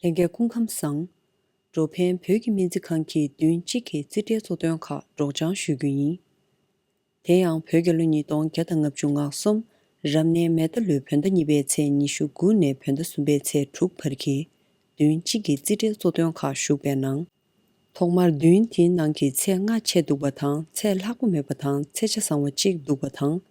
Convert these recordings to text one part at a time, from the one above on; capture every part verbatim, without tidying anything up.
ལྷན་རྒྱས་སྐུ་ཁམས་བཟང་། འགྲོ་ཕན་བོད་ཀྱི་སྨན་རྩིས་ཁང་གིས་བདུན་གཅིག་གི་རྩིས་ཁྲའི་གཙོ་དོན་ཁག་སྒྲོག་སྦྱང་ཞུ་རྒྱུ་ཡིན། དེ་ཡང་བོད་རྒྱལ་ལོ་ཉིས་སྟོང་བརྒྱ་དང་ལྔ་བཅུ་ང་གསུམ་རབ་གནས་མེ་རྟ་ལོའི་བོད་ཟླ་གཉིས་པའི་ཚེས་ཉི་ཤུ་དགུ་ནས་བོད་ཟླ་གསུམ་པའི་ཚེས་དྲུག་བར་གྱི་བདུན་གཅིག་གི་རྩིས་ཁྲའི་གཙོ་དོན་ཁག་ཞུགས་པའི་ནང་། ཐོག་མར་བདུན་དེའི་ནང་གི་ཚེས་ལྔ་ཆད་འདུག་པ་དང་ཚེས་ལྷག་པ་མེད་པ་དང་ཚེས་ཆ་གསང་བ་གཅིག་འདུག་པ་དང་།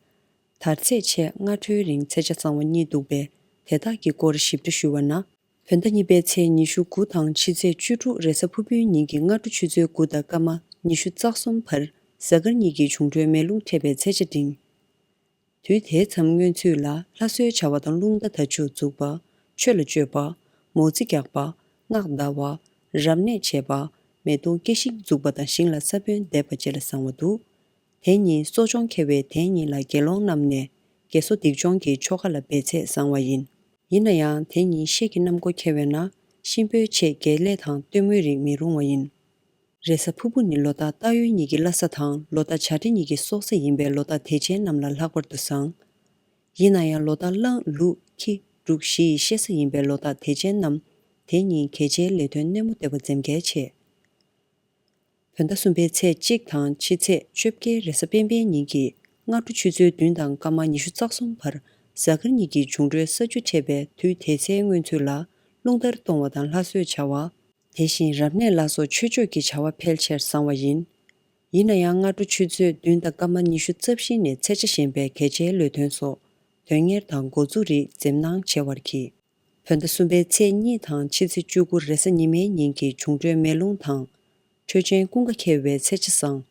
དར་ཚེས་ཆད་སྔ་དྲོའི་རིང་ཚེས་ཆ་གསང་བ་གཉིས་འདུག་པས་དེ་དག་གི་སྐོར་ཞིབ་ཕྲ་ཞུ་བ་ན། བོད་ཟླ་གཉིས་པའི་ཚེས་ཉི་ཤུ་དགུ་དང་ཕྱི་ཚེས་བཅུ་དྲུག་རེས་གཟའ་ཕུར་བུའི་ཉིན་གྱི་སྔ་དྲོ་ཆུ་ཚོད་དགུ་དང་སྐར་མ་ཉི་ཤུ་རྩ་གསུམ་བར་གཟའ་སྐར་གཉིས་ཀྱི་འབྱུང་འཕྲོད་མེ་རླུང་འཕྲད་པའི་ཚེས་ཆ་འབྲིང་། དུས་དེའི་མཚམས་སྔོན་ཚུད་ལ་ལྷ་གསོལ་བྱ་བ་དང་རླུང་རྟ་དར་ལྕོག་འཛུགས་པ། མཆོད་ལ་སྤྱོད་པ། མོ་རྩིས་རྒྱག་པ། སྔགས་བཟླ་བ། རབ་གནས་བྱེད་པ། མེ་དུང་སྐྱེ་ཤིང་འཛུགས་པ་དང་ཞིང་ལ་ས་བོན་འདེབས་པ་བཅས་ལ་བཟང་བ་འདུག་དེ་ཉིན་གསོ་སྦྱོང་འཁེལ་བས་དེ་ཉིན་ལ་དགེ་སློང་རྣམས་ནས་དགེ་གསོ་སྡིག་སྦྱོང་གི་ཆོ་ག་ལ་འབད་ཚད་བཟང་བ་ཡིན། ཡིན་ན་ཡང་དེ་ཉིན་ཤེལ་གྱི་གནམ་སྒོ་འཁེལ་བས་ན་གཤིན་པོའི་ཆེད་དགེ་ལས་དང་སྟོན་མོའི་རིགས་མི་རུང་བ་ཡིན། རེས་གཟའ་ཕུར་བུ་ནི་ལོ་རྟགས་སྟག་ཡོས་གཉིས་ཀྱི་བླ་གཟའ་དང་ལོ་རྟགས་བྱ་སྤྲེལ་གཉིས་ཀྱི་སྲོག་གཟའ་ཡིན་པས་ལོ་རྟགས་དད་ཅན་རྣམས་ལ་ལྷག་པར་དུ་བཟང་། ཡིན་ན་ཡང་ལོ་རྟགས་གླང་ལུག་ཁྱི་འབྲུག་བཞི་ཡི་གཤེད་གཟའ་ཡིན་པས་ལོ་རྟགས་དད་ཅན་རྣམས་དེ་ཉིན་གལ་ཆེའི་ལས་དོན་སྣེ་མོ་སྟེར་བ་འཛེམ་གལ་ཆེ། བོད་ཟླ་གསུམ་པའི་ཚེས་གཅིག་དང་ཕྱི་ཚེས་བཅོ་བརྒྱད་རེས་གཟའ་སྤེན་པའི་ཉིན་གྱི་སྔ་དྲོ་ཆུ་ཚོད་བདུན་དང་སྐར་མ་ཉི་ཤུ་རྩ་གསུམ་བར་གཟའ་སྐར་གཉིས་ཀྱི་འབྱུང་འཕྲོད་ས་ཆུ་འཕྲད་པས་དུས་དེ་ཚེའི་སྔོན་ཚུད་ལ་རླུང་ལྟར་གཏོང་བ་དང་ལྷ་གསོལ་བྱ་བ། དེ་བཞིན་རབ་གནས་ལ་སོགས་ཆོས་སྤྱོད་ཀྱི་བྱ་བ་ཕལ་ཆེར་བཟང་བ་ཡིན། ཡིན་ན་ཡང་སྔ་དྲོ་ཆུ་ཚོད་བདུན་དང་སྐར་མ་ཉི་ཤུ་རྩ་བཞི་ནས་ཚེས་ཆ་གཞན་པའི་གལ་ཆེའི་ལས་དོན་སོགས་དོན་གཉེར་དང་འགོ་འཛུགས་རིགས་འཛེམ་གནང་བྱེད་པར་གྱིས། བོད་ཟླ་གསུམ་པའི་ཚེས་གཉིས་དང་ཕྱི་ཚེས་བཅུ་དགུ་རེས་གཟའ་ཉི་མའི་ཉིན་གྱི་འབྱུང་འཕྲོད་མེ་རླུང་དང་། འཕྲོད་ཅན་ཀུན་དགའ་འཁེལ་བའི་ཚེས་ཆ་བཟང་།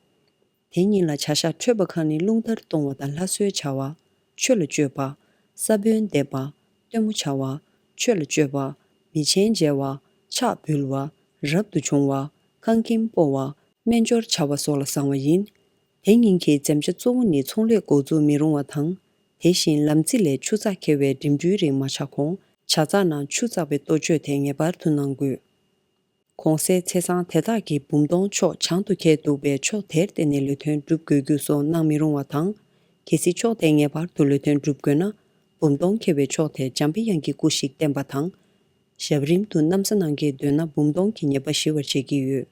དེ་ཉིན་ལ་བྱ་གཞག་འཕྲོད་པ་ཁག་ནི་རླུང་ལྟར་གཏོང་བ་དང་ལྷ་གསོལ་བྱ་བ། མཆོད་ལ་སྤྱོད་པ། ས་བོན་འདེབས་པ། སྟོན་མོ་བྱ་བ། མཆོད་ལ་སྤྱོད་པ། མི་ཆེན་མཇལ་བ། ཕྱག་འབུལ་བ། རབ་ཏུ་བྱུང་བ། ཁང་ཁྱིམ་སྤོ་བ། སྨན་སྦྱོར་བྱ་བ་སོགས་ལ་བཟང་བ་ཡིན། དེ་ཉིན་གྱི་འཛེམ་བྱ་གཙོ་བོ་ནི་ཚོང་ལས་འགོ་འཛུགས་མི་རུང་བ་དང་། དེ་བཞིན་ལམ་རྩེ་ལས་ཆུ་ཚགས་འཁེལ་བའི་འགྲིམ་འགྲུལ་རིགས་མ་ཆགས་གོང་བྱ་ཚགས་ནང་ཆུ་བཙགས་པའི་གཏོ་བཅོས་དེ་ངེས་པར་དུ་གནང་དགོས། གོང་གསལ་ཚེས་བཟང་དེ་དག་གི་འབུམ་སྟོང་ཕྱོགས་བྱང་དུ་འཁེལ་འདུག་པས་ཕྱོགས་དེར་བརྟེན་ནས་ལས་དོན་སྒྲུབ་དགོས་རྒྱུ་སོགས་གནང་མི་རུང་བ་དང་། གལ་སྲིད་ཕྱོགས་དེ་ངེས་པར་དུ་ལས་དོན་སྒྲུབ་དགོས་ན། འབུམ་སྟོང་འཁེལ་བའི་ཕྱོགས་དེར་འཇམ་པའི་དབྱངས་ཀྱི་སྐུ་ཞིག་བསྟན་པ་དང་། ཞབས་རིམ་དུ་གནམ་ས་ནང་གི་མདུན་ན་འབུམ་སྟོང་གི་ཉེས་པ་ཞི་བར་བྱེད་ཀྱི་ཡོད།